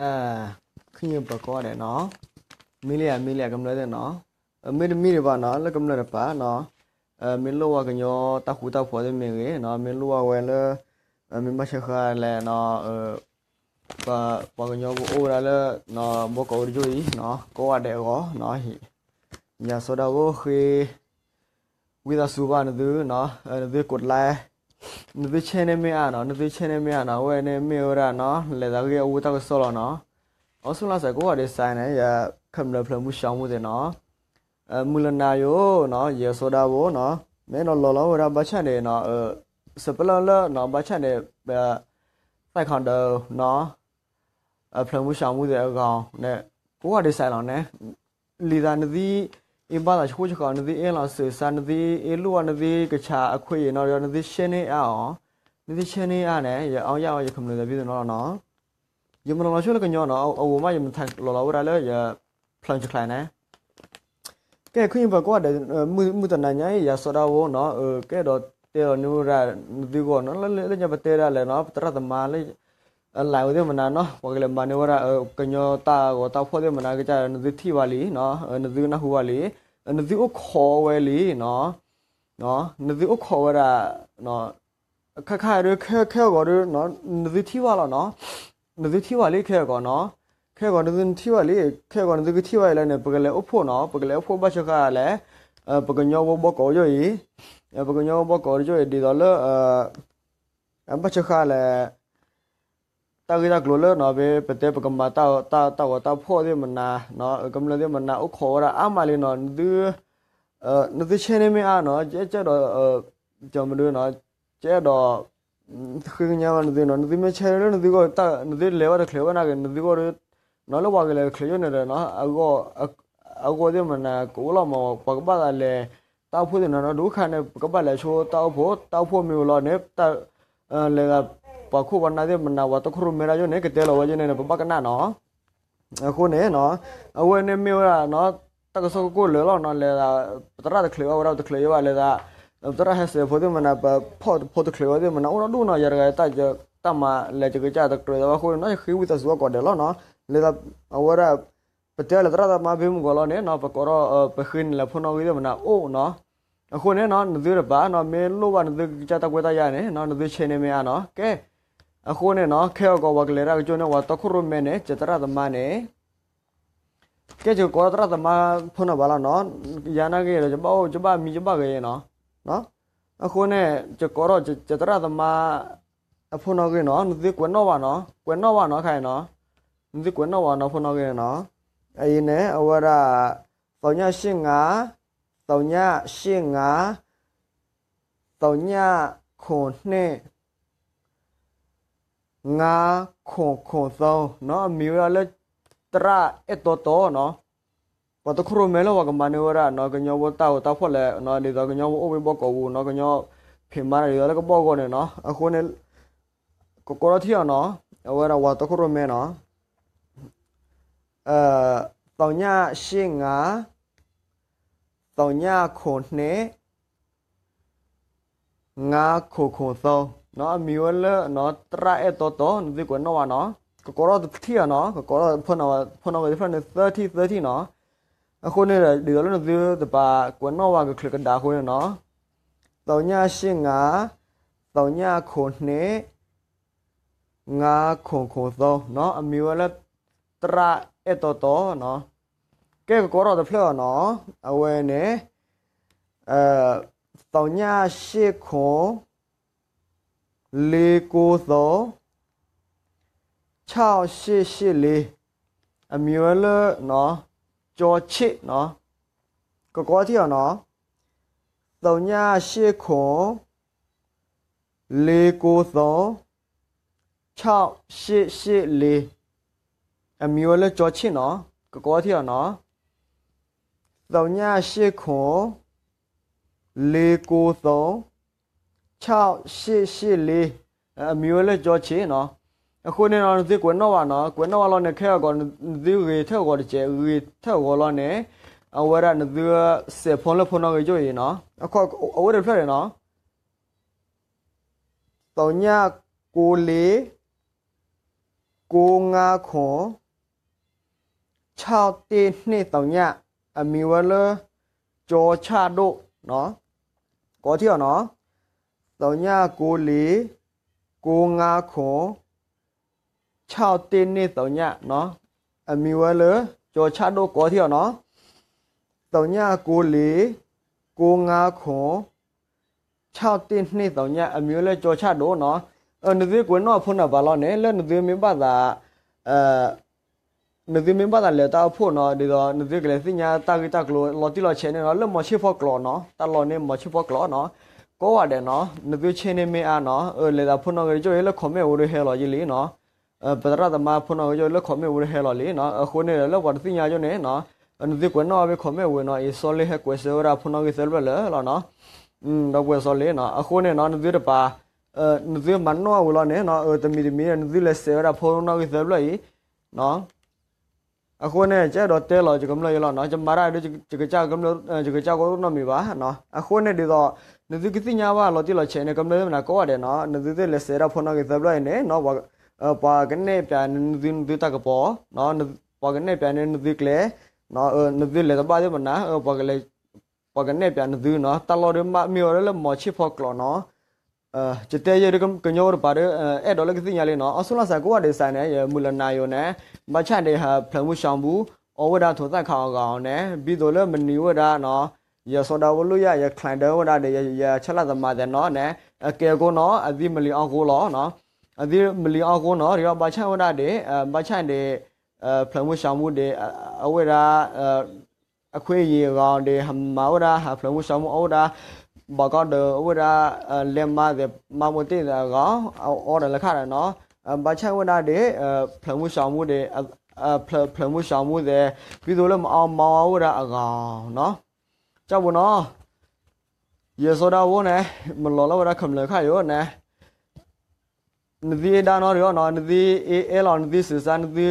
အဲ ခုၣ်ညိၣ်ပၢၤကိးဂၤဒဲးနီၤ, မ့ၢ်လံဧါ မ့ၢ်လံဧါ ကမျၢၢ်သ့ၣ်နီၤ, မ့တမ့ၢ်ဒံးဘၣ်နီၤ လၢကမျၢၢ်တဖၣ်နီၤ, မ့ၢ်လိၣ်ဝဲကညီတၢ်ဃူတၢ်ဖိးသ့ၣ်မ့ၢ်ဂ့ၤနီၤ, မ့ၢ်လိၣ်ဝဲလၢ မ့ၢ်ဘၣ်ဆၢဃာ်လဲၣ်နီၤ, ပှၤကညီဖိအိၣ်ဝဲဒၣ်လၢ ဘီကီးအူတယိၣ်အံၤနီၤ ကိးဂၤဒဲးအဂီၢ်နီၤ, ယၤစီၤဒၤဖိဃ့ ဝံသးစူၤဘၣ်နသုနီၤ, နသုကိးတလဲ, နသု channel မ့ၢ်အါနီၤ, နသု channel မ့ၢ်အါနီၤ, အဝဲန့ၣ်မ့ၢ်ဝဲဒၣ်နီၤ လဲၤသးဂ့ၢ်အဝံတၢ်ကစီၣ်လီၤနီၤ, အီစူလၢ်စဲးကိးဂၤဒဲးစဲးန့ၣ် ယၤ ခမျၢၢ်ဖျၢၣ်မုၢ်ဆှးမူသ့ၣ်နီၤ, မုၢ်လၢနၤယိာ်နီၤ ယဲစီၤဒၤဖိနီၤ, မ့ၢ်နီၤလီၤလီၤဝဲဒၣ်ဘၣ်ဆၣ်န့ၣ်နီၤ, စပလၢၣ်လၢနီၤ ဘၣ်ဆၣ်န့ၣ် သးခီဒီးနီၤ ဖျၢၣ်မုၢ်ဆှးမူသ့ၣ်အဂီၢ်န့ၣ် ကိးဂၤဒဲးစဲးလီၤန့ၣ်, လံာ်သးနသု အ့ၣ်ဘၣ်သးဆဃိဆဃီ နသုအ့ၣ်လီၤစၢၤစး နသုအ့ၣ်လိၣ်ဘၣ် နသုကဆးအခွဲးအံၤနီၤ ဒီးနသု channel အါအီၤ, နသု channel အါန့ၣ် ယအီၣ်ယၣ်အီၤ ယကမျၢၢ်သးဘံၣ်သနီၤလီၤနီၤ, ယမၤလီၤလီၤဆူလၢကညီနီၤ, အဂီၢ်မး ယမၤထးလီၤလီၤဝဲဒၣ်လၢယ ဖျၢၣ်မုၢ်ဆှးန့ၣ် ကဲ ခုၣ်ညိၣ်ပၢၤကိးဂၤဒဲး, မုၢ်တနၤညါအံၤ ယၤစီၤဒၤဖိနီၤ, ကအဲၣ်ဒိးတဲလီၤန့ၢ်ဝဲဒၣ် နသုဂီၢ်နီၤ, လၢညါပတဲဒၣ်လဲာ်နီၤ ပသရၣ်သမါလၢ အလဲၤဝဲသ့ၣ်မနၤနီၤ ပှၤကလဲၤမၤန့ၢ်ဝဲဒၣ် ကညီတၢ်ဂီၤတၢ်ဖှီၣ်သ့ၣ်မနၤကစၢ် နသုထံၣ်ဘၣ်လံနီၤ, နသုနၢ်ဟူဘၣ်လံ, နသုအိၣ်ခိးဝဲလံနီၤ, နသုအိၣ်ခိးဝဲဒၣ် ခါခါဒီး ခဲအဂီၤဒီး နသုထံၣ်ဘၣ်လီၤနီၤ, နသုထံၣ်ဘၣ်လံ ခဲအဂီၤနီၤ, ခဲအဂီၤနသုထံၣ်ဘၣ်လံ, ခဲအဂီၤနသုကထံၣ်ဘၣ်အံၤလၢန့ၣ် ပကလဲၤအိၣ်ဖှိၣ်နီၤ, ပကလဲၤအိၣ်ဖှိၣ်ဘၣ်ဆၢဃာ်လဲၣ်, ပကညီဖိဘီကီးယိာ်အံၤ, ပကညီဖိဘီကီးယိာ်အံၤ ဒ်သိးလၢ ဘၣ်ဆၢဃာ်လဲၣ် တၢ်ဂ့ၢ်တၢ်ကျိၤလၢနီၤ ပတဲပကမၤတၢ်ဂီၤတၢ်ဖှီၣ်သ့ၣ်မနၤ, ကမျၢၢ်သ့ၣ်မနၤ အိၣ်ခိးဝဲဒၣ်အါမးလံနီၤ, နသု နသု channel မ့ၢ်အါနီၤ ကအဲၣ်ဒိး ကမဒုနီၤ, ကအဲၣ်ဒိး ဃ့ကညးဘၣ်နသုနီၤ, နသုမ့ၢ် channel လၢနသုဂီၢ် နသုလဲၤဝဲတချုးဝဲနာ်က့ၤ နသုဂီၢ်ဒီး နီၤလၢပှၤကလဲၤတချုးယိာ်န့ၣ်ဒီးနီၤ အဂီၢ်သ့ၣ်မနၤ ကအိၣ်လီၤမး ပှၤကဘၣ်သးလဲၤ တၢ်အိၣ်ဖှိၣ်သ့ၣ်နီၤနီၤ ဒိၣ်ခါန့ၣ် ပကဘၣ်လဲၤဆိတၢ်အိၣ်ဖှိၣ် တၢ်အိၣ်ဖှိၣ်မ့ၢ်ဝံၤလီၤန့ၣ် လဲၤသး ပှၤခိၣ်ပှၤနၢ်သ့ၣ်မနၤ ပှၤတခိၣ်ရိၣ်မဲဒၣ်ယိာ်န့ၣ် ကတဲလီၤဝဲယဲန့ၣ်န့ၣ် ပဘၣ်ကနၣ်နီၤ အဃိန့ၣ်နီၤ အဝဲန့ၣ်မ့ၢ်ဝဲဒၣ်နီၤ တၢ်ကစီၣ်ကကိၣ်လၢာ်လီၤနီၤ လဲၤသး ပသရၣ်တချုးဝဲဒၣ် ပတချုးယဲဘၣ် လဲၤသး ပသရၣ်ဟဲစဲးဖိသ့ၣ်မနၤ ပဖှီၣ်ဖိတချုးဝဲသ့ၣ်မနၤ အိၣ်ဒီဒူၣ်နီၤ ယၤတဂၤတၢ် တၢ်မၤလဲၤကကစၢ်တကြၢးသးဘၣ်အဃိန့ၣ်နီၤ ယဃ့ဝံသးစူၤအီၤကိးဂၤဒဲးလီၤနီၤ လဲၤသး အဝဲဒၣ် ပတဲလၢသရၣ်သမါဖဲမုၢ်ဂီၤလီၤန့ၣ်နီၤ ပကိးထီၣ် ပဃ့န့ၢ်လၢဖိနီၣ်ဂံၢ်သ့ၣ်မနၤအိၣ်နီၤ အဃိန့ၣ်နီၤ နသုတပၤနီၤ မ့ၢ်လိၣ်ဘၣ်နသုကစၢ်တၢ်ကွဲးတၢ်ယာ်န့ၣ်နီၤ နသု channel မ့ၢ်အါနီၤ ကဲ အဃိန့ၣ်နီၤ ခဲအဂီၤပှၤကလဲၤတၢ်ကကၠိန့ၣ် ပှၤတီခိၣ်ရိၣ်မဲန့ၣ် ကသရၣ်သမါန့ၣ် ကဲ ယကကိးထီၣ်သရၣ်သမါဖိနီၣ်ဘၣ်လီၤနီၤ ယၤနာ်က့ၤဒီး ယဘၣ်အိၣ် ယဘၣ်မံ ယဘၣ်ဂ့ၤနီၤ အဃိန့ၣ် ယကိးထီၣ် ယသရၣ်သမါ အဖိနီၣ်ဂံၢ်နီၤ နသုကွဲးနီၣ်ဘၣ်နီၤ ကွဲးနီၣ်ဘၣ်နီၤ ခါအံၤနီၤ နသုကွဲးနီၣ်ဘၣ်နီၤ ဖိနီၣ်ဂံၢ်နီၤ အအံၤန့ၣ် အဝဲဒၣ် သုည ရှစ် ငါး သုည ရှစ် ငါး သုည ခုနစ် ငါး ခုနစ် ခုနစ် သုံး နီၤ အမံၤဝဲဒၣ်လၢ သရၣ်အဲၣ်တီတီနီၤ ပှၤတီခိၣ်ရိၣ်မဲလၢပှၤကမၤန့ၢ်ဝဲဒၣ်နီၤ ကညီဖိတၢ်ဂီၤတၢ်ဖှီၣ်လဲၣ်နီၤ ဒ်သိးကညီဖိအိၣ်ဝဲဘီကီးပူၤနီၤ ကညီဖံးမၤတၢ်ဒ်သိးလၢကဘီၣ်ဂီၢ်န့ၣ်နီၤ အဃိန့ၣ် ကကိးထီၣ်ထံၣ်အီၤနီၤ အဝဲဒၣ်ပှၤတီခိၣ်ရိၣ်မဲနီၤ သုည ရှစ် ငါး သုည ခုနစ် ငါး ခုနစ် သုံး နီၤ အမံၤဝဲလၢ သရၣ်အဲၣ်တီတီ နသုကွဲးနီၣ်ဘၣ်နီၤ ကကိးထီၣ်တထံၣ်အီၤနီၤ ကကိးထီၣ် ဖိနီၣ်ဂံၢ်တဖျၢၣ်န့ၣ် သၢထံၣ်သၢထံၣ်နီၤ အဃိန့ၣ်ဒီး ဒ်သိးလၢနသုတပၤကွဲးနီၣ်ဘၣ်ကချုးကဒါအဃိန့ၣ်နီၤ သုည ရှစ် ငါး သုည ခုနစ် ငါး ခုနစ် သုံး နီၤ အမံၤဝဲလၢ သရၣ်အဲၣ်တီတီနီၤ ကဲကကိးထီၣ်တဖျၢၣ်အီၤနီၤ အဝဲန့ၣ် သုည ရှစ် ခုနစ် လေး ကိုး သုံး ခြောက် ရှစ် ရှစ် လေး အမံၤဝဲလၢ ကၠီဆ့ၣ်နီၤ ကကိးထီၣ်ထံၣ်အီၤနီၤ သုည ရှစ် ခုနစ် လေး ကိုး သုံး ခြောက် ရှစ် ရှစ် လေး အမံၤဝဲလၢကၠီဆ့ၣ်နီၤ ကကိးထီၣ်ထံၣ်အီၤနီၤ သုည ရှစ် ခုနစ် လေး ကိုး သုံး ခြောက် ရှစ် ရှစ် လေး အမံၤဝဲလၢကၠီဆ့ၣ်နီၤ အဃိန့ၣ်နီၤ နသုကွဲးနီၣ်ဘၣ်နီၤ ကွဲးနီၣ်ဘၣ်လီၤန့ၣ် ခဲအဂီၤ နသုဂ့ၤထၢၣ်ဂီၤတစဲး ဂ့ၤထၢၣ်ဂီၤလီၤန့ၣ် အဝဲဒၣ်နသု စဲးဖိလၢဖိနီၣ်ဂံၢ်ယိၣ်အံၤနီၤ အဝဲတဖျၢၣ်န့ၣ်နီၤ သုည ကိုး လေး ကိုးငါးခုနစ် ခြောက်တစ်နှစ်သုည အမံၤဝဲလၢ ကၠီဆၣ်ဒိၣ်နီၤ, ကိးထံၣ်အီၤနီၤ, သုည ကိုး လေး ကိုး ငါး ခုနစ် ခြောက် တစ် နှစ် သုညနီၤ, အမံၤဝဲလၢ ကၠီဆၣ်ဒိၣ် ကိးထံၣ်အီၤနီၤ, သုည ကိုး လေး ကိုး ငါး ခုနစ် ခြောက် တစ် နှစ် သုည အမံၤဝဲလၢ ကၠီဆၣ်ဒိၣ်နီၤ, နသုကွဲးနီၣ်အဖိနၢ်ပၤလီၤန့ၣ် လၢနသုမ့ၢ်ဘၣ်သး နသုမ့ၢ်ဘၣ်သးလဲၤတၢ်အိၣ်ဖှိၣ်နီၤ, ဒ်သိးနသုကလဲၤသ့ၣ်ညါတၢ်ဂ့ၢ်တၢ်ကျိၤလီၤတံၢ်လီၤဆဲးန့ၣ်နီၤ, လၢမီၤဆ့ၣ်ဖီကျိာ်နီၤ, တၢ်လီၢ်န့ၣ်မီၤဆ့ၣ်ဖီကျိာ်နီၤ, ကိးဂၤဒဲးနီၤ, နသုဆ့န့ၢ်မ့ၢ်အါနီၤ, လဲၤသးဖိနီၣ်ဂ့ၤကၠိအံၤလၢ comment ဝဲဒၣ်ဟဲလီၤယလံနီၤ, ပသရၣ်သမါဖိနီၣ်ဂ့ၤကၠိလၢ comment ဝဲဒၣ်ဟဲလီၤလံနီၤ, အဃိန့ၣ်ဒီးလၢပှၤတသ့ၣ်ညါကၠိန့ၣ်နီၤ, နသုကွဲးနီၣ်အီၤဖဲ comment ဝံၤနီၤ, အံၤ စီၤလ့ဟဲကွဲးစၢၤဝဲဒၣ်ဖိနီၣ်ဂ့ၤသၢဖျၢၣ်လၢာ်လီၤနီၤ, ဒီပုၢ်ဝဲၢ်စီၤလ့နီၤ, အဃိန့ၣ်နီၤ, နသုတပၤ နသုမၤနီၣ်အဝံၤလီၤန့ၣ်နီၤ, တမံၤတမံၤ နသုလဲၤစဲးဝဲဒၣ်ဖိနီၣ်ဂ့ၤသၢဖျၢၣ်အံၤနီၤ, အဃိန့ၣ် ကအဲၣ်ဒိးတဲလီၤယကမျၢၢ်ယလီၤနီၤ, ယမၤတၢ်ဒီး ယကစၢ်ကမျၢၢ် ယကစၢ်ကီတနီတမံၤဘၣ်နီၤ, အဃိန့ၣ်ဒ်သိး နသုကသ့ၣ်ညါဘၣ်လီၤတံၢ်လီၤဆဲးန့ၣ် ကမျၢၢ်သ့ၣ်မနၤကိးဂၤဒဲးနီၤ, နသုသ့ၣ်လဲၤစဲးဒၣ်ဖိနီၣ်ဂ့ၤသၢဖျၢၣ်အံၤန့ၣ်နီၤ, ပှၤကနဲၣ်ပၠးနသု နသုတၢ်ကပီၤ, ပှၤကနဲၣ်ပၠးန့ၣ် နသုကျဲ, နသုလဲၤတဘၣ်သ့ၣ်မနၤ, ပှၤကနဲၣ်ပၠးနသုနီၤ, တၢ်လီၢ်ဒီးမ့ၢ်ဝဲဒၣ်လၢမီၤဆ့ၣ်ဖီကျိာ်နီၤ ယတဲယဲၢ်ဒ်ကညီတပၤဒီး အဲၣ်ဒိးလၢကသ့ၣ်ညါလံနီၤ, အီၤဆူၣ်လီၤစးကိးဂၤဒဲးစးန့ၣ် ယမုၢ်လၢနၤယိာ်န့ၣ် ဘၣ်ဆၣ်န့ၣ် ဟးဖျၢၣ်မူစှၤမူ အီဝဲဒၣ်ထိးသၣ်ခးအဂီၢ်န့ၣ် ဘံသိးလၢမနံၤဝဲဒၣ်နီၤ, ယစီၤဒၤဝိလိယၢ် ယ client ဝဲဒၣ်ဒီး ယဆၢလၢ်သမါသဲးနီၤန့ၣ် အကဲအကိနီၤ အသံမလံၤအီၣ်ဃိလီၤ, အသံမလံၤအီၣ်ဃိနီၤ ဒီးဘၣ်ဆၣ်ဝဲဒၣ်ဒီး ဘၣ်ဆၣ်န့ၣ် ဖျၢၣ်မူစှၤမူဒီး အဝဲဒၣ် အခွင့်အရေးအဂီၢ်ဒီး ဟးမၤဝဲဒၣ် ဟးဖျၢၣ်မူစှၤမူအီဝဲဒၣ် ဘၣ်ကီဒၢးဝဲဒၣ် လဲမါသဲး မါဘိးတ့ၢ်သဲးအဂီၢ် အီဒီးလၢခါဒီးနီၤ, ဘၣ်ဆၣ်ဝဲဒၣ်ဒီး ဖျၢၣ်မူစှၤမူဒီး ဖျၢၣ်မူစှၤမူသဲး ဘံသိးလၢမအီမၤဝဲဒၣ်အဂီၢ်နီၤ, ကၠီဘိနီၤ ယစီၤဒၤဝိန့ၣ် မလီၤလီၤဝဲဒၣ်ခမျၢၣ်ခါယိာ်န့ၣ် နသုအ့ၣ်ဒၣ်နီၢ်ဒီးအီၤနီၤ, နသုအ့ၣ်အဲၣ်လီၤ နသုစံးစါ နသု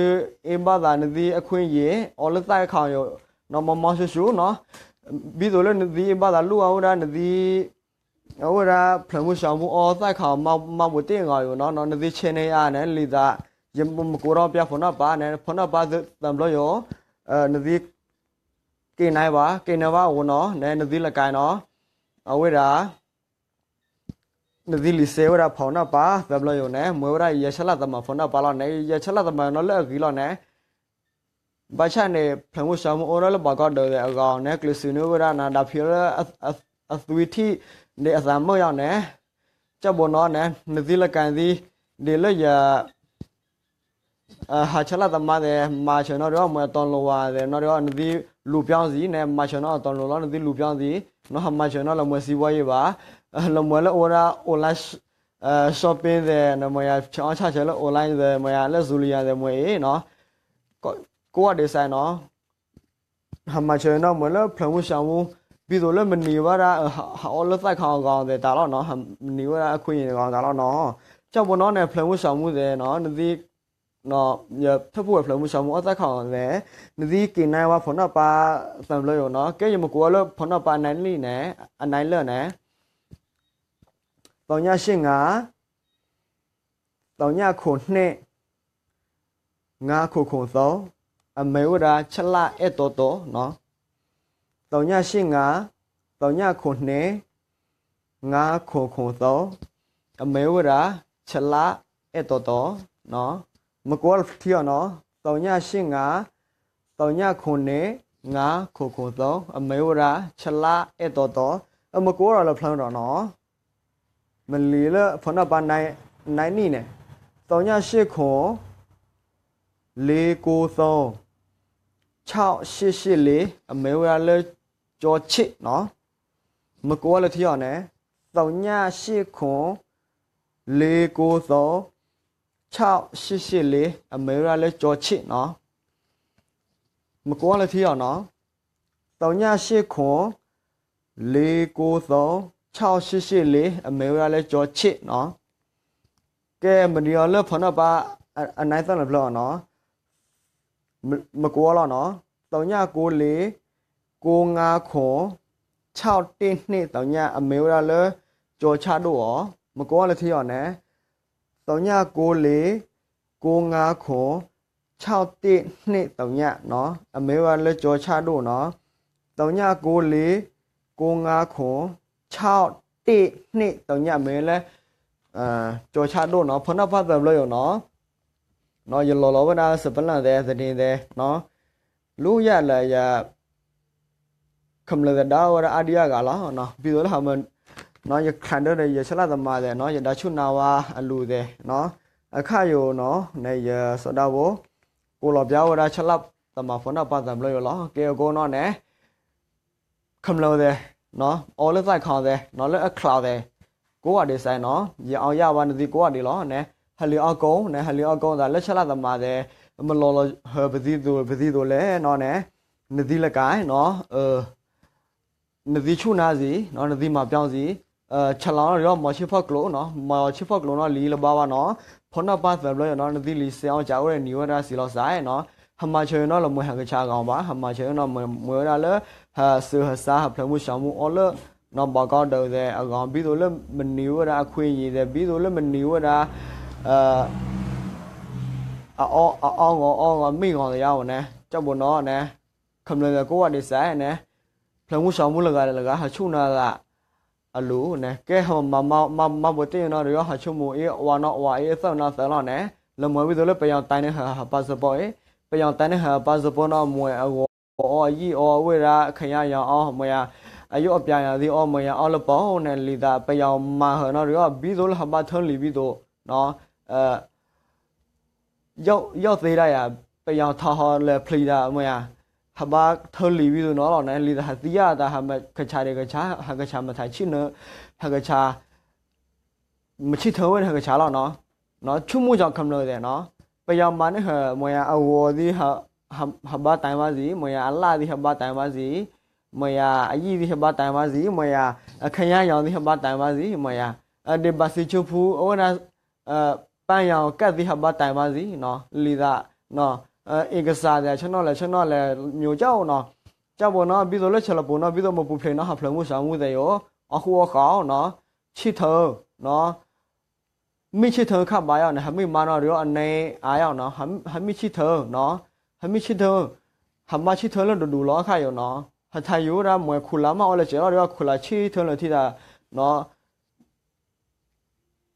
အ့ၣ်ဘၣ်သး နသုအခွင့်အရေး အီလၢသၣ်ခးယိာ်နီၤ မီမီဆိဆိနီၤ, ဘံသိးလၢနသုအ့ၣ်ဘၣ်သး လူၢ်အဝဲဒၣ်နသု အဝဲဒၣ်ဖျၢၣ်မူစှၤမူအီသၣ်ခး မါဘိးတ့ၢ်အဂီၢ်ယိာ်နီၤ, နသုဆဲန့ၢ်အါန့ၣ် လံာ်သး ယမကိးထီၣ်ပျၢ်ဖိနီၣ်ပၤန့ၣ် ဖိနီၣ်ပၤသးဘျီယိာ်, နသု က့ၤနဲဘၣ် က့ၤနဲဘၣ်အဃိနီၤန့ၣ် နသုလကဲနီၤ, အဝဲဒၣ် နသုလံၤစဲဝဲဒၣ်ဖိနီၣ်ပၤ သးဘျီယိာ်န့ၣ် မ့ၢ်ဝဲဒၣ်ယဆၢလၢ်သမါဖိနီၣ်ပၤလီၤန့ၣ် ယဆၢလၢ်သမါနီၤလၢအဂ့ၤလီၤန့ၣ်, ဘၣ်ဆၣ်န့ၣ် ဖျၢၣ်မူစှၤမူအိၣ်ဒၣ်လၢဘၣ်ကီဒၢးသဲးအဂီၢ်န့ၣ် ကျဲးစၢးန့ၢ်ဝဲဒၣ်နၤဒါဖံလၢ အသွံထံၣ်ဒီးအသးမုာ်ယီၤန့ၣ်, ကၠီဘိနီၤန့ၣ် နသုလကဲသံ ဒ်လၢယ ဟးဆၢလၢ်သမါသဲး မၤဆၢနီၣ်ဒီး မ့ၢ်အတီလိၤဝဲသဲးနီၣ်ဒီး နသုလူၤပျီသံန့ၣ် မၤဆၢနီၣ်အတီလိၤလီၤ နသုလူၤပျီသံ, နဟးမၤဆၢနီၣ်လၢမ့ၢ်စံးဝဲယံၤဘၣ်, လၢမ့ၢ်လၢအိၣ်ဝဲဒၣ် online shopping သဲး မ့ၢ်ယၤ ဆၢအီၣ်ဆၣ်ဆၢလၢ online သဲး မ့ၢ်ယၤလၢ Zulia သဲး မ့ၢ်အံၤနီၤ, ကိးဂၤဒဲးစးနီၤ ဟးမၤဆၢနီၣ်မ့ၢ်လၢဖျၢၣ်မူစှၤမူ, ဘံသိးလၢမနံၤဝဲဒၣ် ဟးအီလၢသၣ်ခးအဂီၢ်သဲးတၢ်လီၤနီၤ, မနံၤဝဲဒၣ်အခွင့်အရေးအဂီၢ်တၢ်လီၤနီၤ, ကၠီဘိနီၤန့ၣ် ဖျၢၣ်မူစှၤမူသဲးနီၤ နသု ထၢဖှိၣ်ဝဲဖျၢၣ်မူစှၤမူအီသၣ်ခးအဂီၢ်သဲး, နသုက့ၤနဲဘၣ်ဖိနီၣ်ပၤသးဘျီယိာ်နီၤ, ကဲယမ့ၢ်ကိးဝဲလၢဖိနီၣ်ပၤအနံၤန့ၣ် အနံၤလၢာ်န့ၣ် သုည ရှစ် ငါး သုည ခုနစ် ငါး ခုနစ် သုံး အမ့ၢ်ဝဲဒၣ် ဆလ အဲၣ်တီတီ နီၤ, သုည ရှစ် ငါး သုည ခုနစ် ငါး ခုနစ် သုံး အမ့ၢ်ဝဲဒၣ် ဆလ အဲၣ်တီတီ နီၤ, မ့ၢ်ကိးလၢထံအီၤနီၤ, သုည ရှစ် ငါး သုည ခုနစ် ငါး ခုနစ် သုံး အမ့ၢ်ဝဲဒၣ် ဆလ အဲၣ်တီတီ အမ့ၢ်ကိးဒီးလၢဖျၢၣ်ဒီးနီၤ မ့ၢ်လံလၢဖိနီၣ်ပၤနံၤန့ၣ်, သုည ရှစ် ခုနစ် လေး ကိုး သုံး ခြောက် ရှစ် ရှစ် လေး အမ့ၢ်ဝဲဒၣ်လၢ ကၠီဆ့ၣ် နီၤ, မ့ၢ်ကိးလၢထံအီၤန့ၣ်, သုည ရှစ် ခုနစ် လေး ကိုး သုံး ခြောက် ရှစ် ရှစ် လေး အမ့ၢ်ဝဲဒၣ်လၢ ကၠီဆ့ၣ် နီၤ, မ့ၢ်ကိးလၢထံအီၤနီၤ, သုည ရှစ် ခုနစ် လေး ကိုး သုံး ခြောက် ရှစ် ရှစ် လေး အမ့ၢ်ဝဲဒၣ်လၢ ကၠီဆ့ၣ် နီၤ, ကဲမနံၤအီၤလၢဖိနီၣ်ပၤ အနံၤသၢနံၤဖျၢၣ်အီၤနီၤ, မ့ၢ်ကိးလီၤနီၤ, သုည ကိုး လေး ကိုး ငါး ခုနစ် ခြောက် တစ် နှစ် သုည အမ့ၢ်ဝဲဒၣ်လၢ ကၠီဆၣ်ဒိၣ်အီၤ, မ့ၢ်ကိးလၢထံအီၤန့ၣ်, သုည ကိုး လေး ကိုးငါးခုနစ် ခြောက်တစ်နှစ်သုညနီၤ, အမ့ၢ်ဝဲလၢကၠိဆၣ်ဒိၣ်နီၤ, သုညကိုးလေး ကိုးငါးခုနစ် ခြောက်တစ်နှစ်သုည မ့ၢ်လၢ ကၠိဆၣ်ဒိၣ်နီၤ, ဖိနီၣ်ပၢ်သၢဘျီယိာ်နီၤ, ယလီၤလီၤဝဲဒၣ် စပလၢၣ်သဲး သန့ၤသဲး လူယၤလၢယ ခမျၢၢ်သဒါဝဲဒၣ်အါဒံအါဂၤလီၤ. ဘံသိးလၢ ယခးဒၢဒီးယဆၢလၢ်သမါသဲးနီၤ, ယဒါဆူၣ်နါဝါအလူၤသဲးနီၤ, အခါယိာ်နီၤ န့ၣ်ယစီၤဒၤဖိ ကိးလီၤပျါဝဲဒၣ်ဆၢလၢ်သမါဖိနီၣ်ပၢ်သၢဘျီယိာ်လီၤ. ကဲအဃိနီၤန့ၣ် ခမျၢၢ်သဲး အီလၢသးခီသဲးနီၤ, လၢအချးသဲး ကိးဂၤဒဲးစဲးနီၤ, ယအီယၣ်ဘၣ်နသံကိးဂၤဒဲးလီၤန့ၣ်, ဟလံအီကိန့ၣ် ဟလံအီကိသးလၢဆၢလၢ်သမါသဲး မလီၤလီၤဟၢပသံသိး ပသံသိးလဲၣ်နီၤန့ၣ်, နသံလၢကါနီၤ နသံဆူၣ်နါစံၤ, နသံမၤပျီစံၤ, ဆလီၤနီၤဒီး မီၤဆ့ၣ်ဖီၣ်ကျိနီၤ, မီၤဆ့ၣ်ဖီၣ်ကျိနီၤ လံလၢဘါဘၣ်နီၤ, ဖိနီၣ်ပၢ်သၢဘျီယိာ်နီၤ, နသံလံစဲအီၣ်ကးအိၣ်ဒီးနံၤဝဲဒၣ်စံၤလီၤစဲးနီၤ, ဟမၤဆၢနီၤလၢမွဲဟးကဆးအဂီၢ်ဘၣ်, ဟမၤဆၢနီၤမွဲဝဲဒၣ်လၢ ဟးစၢဟးဆါ ဟးဖျၢၣ်မုၢ်စှၤမုၢ်အီၣ်လၢ နီၤဘၣ်ကီဒၢးသဲးအဂီၢ်, ဘံသိးလၢမနံၤဝဲဒၣ်အခွံယံၤသဲး, ဘံသိးလၢမနံၤဝဲဒၣ် အအီဂီၤအီဂီၤမ့ၢ်ဂီၤသယါအီၤန့ၣ်, ကၠီဘိနီၤန့ၣ်, ခမျၢၢ်သဲးကိးဂၤဒဲးစဲးန့ၣ်, ဖျၢၣ်မုၢ်စှၤမုၢ်လၢဂၤလၢဂၤ ဟးဆူၣ်နၤသးအလူၤန့ၣ်, ကဲဟမၤမၤဘိးတ့ၢ်နီၤဒီး ဟးဆိကမိၣ်အ့ၣ်ဝါနီၤ ဝါအ့ၣ်သၢနီၤသၢလီၤန့ၣ်, လၢမွဲဘံသိးလၢပယီၤတဲန့ၢ်ဟး ဟးပာ်စၢၤပီၣ်အံၤ, ပယီၤတဲန့ၢ်ဟးပာ်စၢၤပီၣ်နီၤ မွဲအဂီၤအီၣ်အယံာ်အီၣ်ဝဲဒၣ် ခယါယၤအီၣ် မွဲယၤ အယိၣ်အပျးယၤသံအီၣ် မွဲယၤအီၣ်လၢပီၣ်န့ၣ် လံာ်သးပယီၤမၤဟၢနီၤဒီး ဘံသိးလၢဟးဘါထၢလံာ်ဘံသိး ယီၣ်သ့ဒၣ်ယၤ, ပယီၤထီဟီလဲၤဖျံးဒၣ်မ့ၢ်ယၤ, ဟးဘါထၢလံာ်ဘံသိးနီၤလီၤန့ၣ်, လံာ်သးဟးသံယၣ်သး ဟးကဆးဒံးကဆး, ဟးကဆးမထးဆံၣ်နၢ, ဟးကဆး မဆံၣ်ထၢဝဲန့ၣ် ဟးကဆးလီၤနီၤ, ဆူၣ်မူကၠီခမျၢၢ်သဲးနီၤ, ပယီၤမၤန့ၢ်ဟး မ့ၢ်ယၤအဂီၤသံ ဟးဘါတဲဘၣ်စံး, မ့ၢ်ယၤအလၣ်သံဟးဘါတဲဘၣ်စံး, မ့ၢ်ယၤအယံာ်သံဟးဘါတဲဘၣ်စံး, မ့ၢ်ယၤအခယါယီၤသံဟးဘါတဲဘၣ်စံး, မ့ၢ်ယၤ အဒ့ဘၣ်စံးဆူဖူ အဝဲဒၣ် ပၢ်ယၤကၣ်သံဟးဘါတဲဘၣ်စံးနီၤ, လံာ်သး အ့ကစၢ်သဲး ဆၢနီၤလဲၣ် ဆၢနီၤလဲၣ် မျိုးကၠီနီၤ, ကၠီဘိနီၤ ဘံသိးလၢဆၢလၢပူၤနီၤ ဘံသိးမပူၤဖျဲးနီၤ ဟးဖျၢၣ်မုၢ်စှၤမုၢ်သဲးယိာ်, အီၣ်ဃူအီၣ်ဃီနီၤ, ဆံၣ်ထၢနီၤ မ့ၢ်ဆံၣ်ထၢခးဘါယီၤန့ၣ် ဟးမ့ၢ်မါနီၤဒီး အန့ၣ်အါယီၤနီၤ, ဟးမ့ၢ်ဆံၣ်ထၢနီၤ, ဟးမ့ၢ်ဆံၣ်ထၢ, ဟးမ့ၢ်ဆံၣ်ထၢလၢဒူဒူလီၤခါယိာ်နီၤ, ဟးထါယိာ်ဝဲဒၣ်မွဲခိၣ်လါမးအီၣ်လၢစဲးလီၤဒီး ခိၣ်လါဆံၣ်ထၢလၢ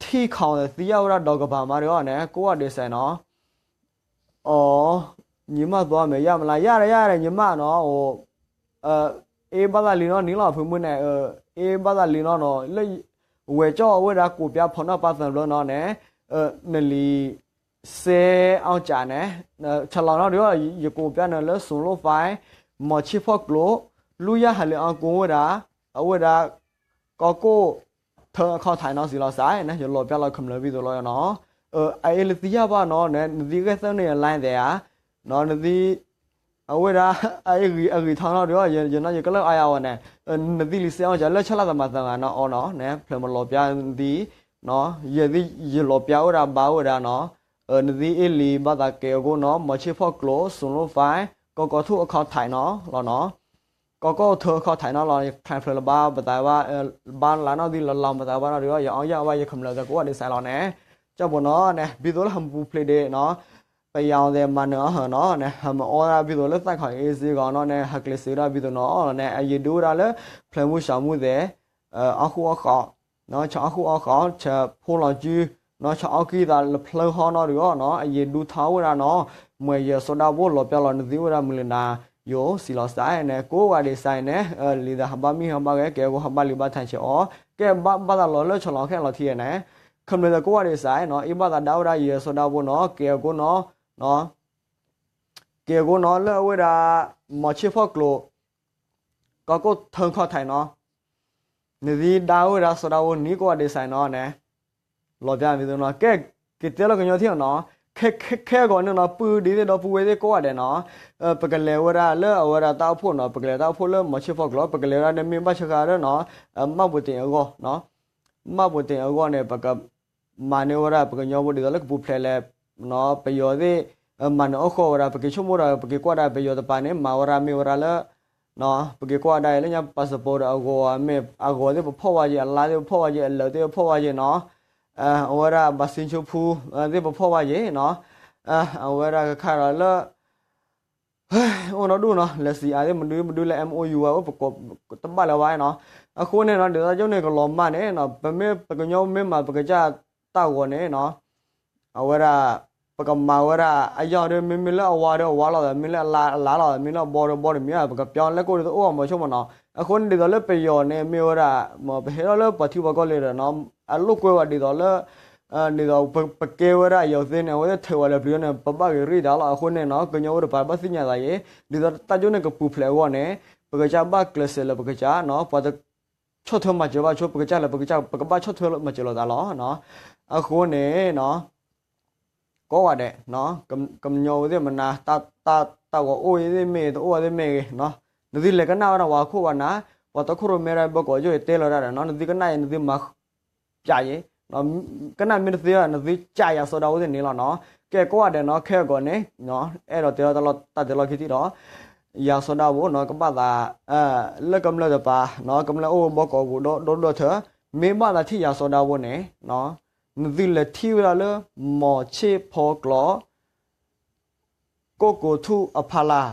ထံသးနီၤ ထံၣ်ခီသံယၣ်ဝဲဒၣ်ဒီးကပၤမးဒီးအီၤန့ၣ် ကိးဂၤဒဲးစဲးနီၤ, အီ, ညီမးသွီမဲာ်ယါမလါ ယါဒီးယါဒီး ညီမးနီၤ, အ့ဘၣ်သးလံနီၤ နံၤလီၤဖုမုၢ်န့ၣ်, အ့ဘၣ်သးလံနီၤနီၤ လၢ ဝဲၢ်ကၠီအဝဲဒၣ်ကိးပၠါဖီနီၣ်ပၢ်သၢဘျီနီၤန့ၣ်, နလံာ်စဲအီၣ်ကးန့ၣ်, ဆလီၤနီၤဒီး ယကိးပၠါနၤလၢ စူၤလိၣ်ဖဲ မီၤဆံၣ်ဖီၣ်ကျိ, လူယါဟးလံာ်အီကိဝဲဒၣ်, အဝဲဒၣ် ကီၢ်ကိၣ်ထၢအခီၣ်ထံးနီၤစံးလီၤစဲးန့ၣ် ယလီၤပျါလီၤခမျၢၢ်ဘံသိးလီၤနီၤ, အအ့လၢသံယါဘၣ်နီၤန့ၣ် နသံဂဲၤသၢန့ၣ်အလဲသဲးဧါ, နသံ အဝဲဒၣ် အဂံၢ်အဂံၢ်ထီနီၤဒီး ယနီၤယကလၢအါယါဝဲန့ၣ်, နသံလံာ်စဲအီၣ်ကးလၢဆၢလၢ်သမါသၢဂၤနီၤအီၤနီၤန့ၣ် ဖျၢၣ်မလီၤပျါနသံ, ယသံယလီၤပျါဝဲဒၣ်ဘါဝဲဒၣ်နီၤ, နသံအ့လံာ်ဘၣ်သးကဲအဂီၢ်နီၤ မီၤဆံၣ်ဖီၣ်ကျိ စူၤလိၣ်ဖဲ ကီၢ်ကိၣ်ထူၣ်အခီၣ်ထံးနီၤလီၤနီၤ ကီၢ်ကိၣ်ထၢအခီၣ်ထံးနီၤလီၤ ချဲးဖျၢၣ်လၢဘါပသးဘၣ်, ဘါလၢနီၣ်သံလီၤလီၤပသးဘၣ်နီၤဒီး ယအီၣ်ယၣ်ဘၣ်ယခမျၢၢ်သဲးကိးဂၤဒဲးစဲးလီၤန့ၣ်, ကၠီဘိနီၤန့ၣ် ဘံသိးလၢဟးမပူၤဖျဲးဒံးနီၤ, ပယီၤသဲးမၤနၢၤအီၤဟၢနီၤန့ၣ် ဟးမၤအီၣ်ဒၣ်ဘံသိးလၢသးခီအ့စ့ဂီၤနီၤန့ၣ် ဟးကျဲးစၢးဒၣ်ဘံသိးနီၤန့ၣ် အယံာ်ဒူဝဲဒၣ်လၢ ဖျၢၣ်မုၢ်စှၤမုၢ်သဲး အီၣ်ဃူအီၣ်ဃီ, ဆၢအီၣ်ဃူအီၣ်ဃီ, ဆၢဖိလီၤစု, ဆၢအီၣ်ကံၢ်သးလၢဖျၢၣ်ဟီနီၤဒီးနီၤ အယံာ်ဒူထီဝဲဒၣ်နီၤ, မ့ၢ်ယစီၤဒၤဖိလီၤပျါလီၤနသံဝဲဒၣ်မုၢ်လၢနၤယိာ်စံးလီၤစဲးန့ၣ် ကိးဂၤဒဲးစဲးန့ၣ် လံာ်သးဟးဘါမံဟးဘါဂဲၤ ကဲအဂီၢ်ဟးဘါလံာ်ဘါထးဆဲးအီၤ, ကဲဘၣ်ဘၣ်သးလီၤလၢဆီလီၤခဲလီၤထံးန့ၣ်, ခမျၢၢ်သဲးကိးဂၤဒဲးစဲးနီၤ အ့ၣ်ဘၣ်သးဒၣ်ဝဲဒၣ်ယစီၤဒၤဖိနီၤ ကဲအဂီၢ်နီၤ ကဲအဂီၢ်နီၤလၢအဝဲဒၣ် မီၤဆံၣ်ဖီၣ်ကျိၤ ကီၢ်ကိၣ်ထၢခီၣ်ထံးနီၤ, နသံဒါဝဲဒၣ်စီၤဒၤဖိနံၤကိးဂၤဒဲးစဲးနီၤန့ၣ်, လီၤပျါမံၤသိနီၤ ကဲ က့ၤတဲလီၤကညီထံၣ်နီၤ, ခဲခဲဂီၤန့ၣ်နီၤ ပုၢ်ဒ့သ့ၣ်ဒီပုၢ်ဝဲၢ်သ့ၣ်ကိးဂၤဒဲးနီၤ, ပကလဲၤဝဲဒၣ်လၢအဝဲဒၣ်တၢ်အိၣ်ဖှိၣ်နီၤ ပကလဲၤတၢ်အိၣ်ဖှိၣ်လၢမီၤဆံၣ်ဖီၣ်ကျိၤ ပကလဲၤဝဲဒၣ်န့ၣ်မ့ၢ်ဘၣ်ဆၢဃာ်ဒီးနီၤ, မၣ်ဘိးတ့ၢ်အဂီၢ် မၣ်ဘိးတ့ၢ်အဂီၢ်န့ၣ် ပက မၤန့ၢ်ဝဲဒၣ်ပကညီဖိဒ်သိးလၢကပူၤဖျဲးလဲၣ်, ပယီၤသ့ၣ် မၤနၢၤအီၣ်ဃီဝဲဒၣ် ပက့ၤဆိကမိၣ်ဒီး ပက့ၤကွၢ်ဒၣ်ပယီၤတပၤန့ၣ် မၤဝဲဒၣ်မ့ၢ်ဝဲဒၣ်လၢ ပက့ၤကွၢ်ဒၣ်အံၤလၢညါ passport ဒီးအဂီၤမ့ၢ် အဂီၤသ့ၣ်ပဖီၣ်ဝဲက့ၤ အလါသ့ၣ်ပဖီၣ်ဝဲက့ၤ အလၢာ်သ့ၣ်ပဖီၣ်ဝဲက့ၤနီၤ, အဝဲဒၣ်ဘၣ်စံဆိဖူ သ့ၣ်ပဖီၣ်ဝဲက့ၤနီၤ, အဝဲဒၣ်ကခါဒီးလၢ အိၣ်နီၢ်ဒူၣ်နီၤ လဲၤစံးအါသ့ၣ်မဒုမဒုလၢ MOU ဝဲအိၣ်ပကိး တဘၣ်လၢၤဘၣ်နီၤ. အဃိန့ၣ်နီၤ ဒ်သိးကၠိန့ၣ်ကလီၤမၢ်န့ၣ်နီၤ ပမ့ၢ်ပကညီမ့ၢ်မၤပကစၢ်တၢ်ဂီၤန့ၣ်နီၤ အဝဲဒၣ် ပကမၤဝဲဒၣ်အယီၢ်ဒီး မ့မ့ၢ်လၢအဝါဒီးအဝါလီၤ မ့ၢ်လၢအလါလီၤ မ့ၢ်လၢအဘီဒီးဘီတမံၤ ပကပျီလဲၣ်ကိၣ်ဒီးတအိၣ်အမီၤဆိကမိၣ်နီၤ. အဃိန့ၣ်ဒ်သိးလၢပယီၤန့ၣ် မ့ၢ်ဝဲဒၣ် ပဟဲထီၣ်လၢပှၤထံပှၤကီၢ်လၢဒီးနီၤ အလိာ်ကွဲဝဲဒ်သိးလၢ ဒ်သိးပကဲဝဲဒၣ်ယီၤသ့န့ၣ် အဝဲသ့ၣ်ထဲးဝဲလၢပျံၤန့ၣ် ပဘၣ်ဂ့ၤရ့ၣ်ဒၣ်လီၤ. အဃိန့ၣ်နီၤ ကညီဝဲတပၤဘၣ်သ့ၣ်ညါသးယဲ ဒ်သိးတၢ်ကၠိန့ၣ်ကပူၤဖျဲးအဂီၢ်န့ၣ် ပကစၢ်ဘၣ်ကျဲးစၢးလၢပကစၢ်နီၤ ပှၤတ ဆီၣ်ထွဲမၤစၢၤဘၣ်ဆိ ပကစၢ်လၢပကစၢ် ပကဘၣ်ဆီၣ်ထွဲမၤစၢၤလိာ်သးလီၤ. အဃိန့ၣ်နီၤ ကိးဂၤဒဲး ကညီဝဲသ့ၣ်မနၤ တၢ်ဂီၤအိၣ်သ့ၣ်မ့ၢ်ဂ့ၤ တအိၣ်သ့ၣ်မ့ၢ်ဂ့ၤ နသုလဲၤကနၣ်ဝဲဒၣ်ဝဲခိၣ်ဘၣ်နၤ ပှၤတီခိၣ်ရိၣ်မဲတၢ်ဘၢကီးယိၣ်အံၤတဲလီၤတၢ်ဒီးနီၤ နသုကနၣ်အံၤ နသုမၤ ပျးယဲ ကနၣ်မ့ၢ်တသ့ဘၣ် နသုကးယၤစီၤဒၤဝိသ့ၣ်န့ၣ်လီၤနီၤ. ကဲကိးဂၤဒဲးနီၤ ခဲအံၤကီးန့ၣ် အဲၣ်ဒိးတဲလီၤတၢ်တဲလီၤခံထံၣ်ဒီး ယၤစီၤဒၤဝိနီၤ ကဘၣ်သး လၢကမျၢၢ်တပၤနီၤ ကမျၢၢ်အိၣ်ဘီကီးပူၤဒီဒီထၢ မ့ၢ်ဘၣ်သးထံၣ်ယၤစီၤဒၤဝိန့ၣ် နသုလဲၤထံၣ်ဝဲဒၣ်လၢ မီၤဆ့ၣ်ဖီကျိး ကိၣ်ကိးထူၣ်အဖီလာ်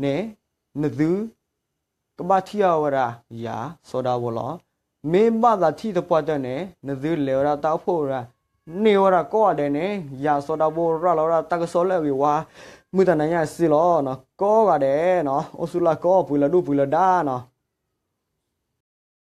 န့ၣ် နသု ကဘၣ်ထံၣ်အီၤဝဲဒၣ် ယၤစီၤဒၤဝိလီၤ. မ့ၢ်ဘၣ်သးထံၣ်သပှၢ်တၢၢ်န့ၣ် နသုလဲၤဝဲဒၣ်တၢ်အိၣ်ဖှိၣ်ဝဲဒၣ် န့ၢ်ဝဲဒၣ်ကိးဂၤဒဲးန့ၣ် ယၤစီၤဒၤဝိရၤလီၤဝဲဒၣ်တၢ်ကစီၣ်လၢအဂ့ၤဝါ မုၢ်တနၤညါအစ့လီၤ. ကိးဂၤဒဲးနီၤ အိၣ်ဆူၣ်လၢ်ကိးပှ့ၤလၢဒူၣ်ပှ့ၤလၢဒါနီၤ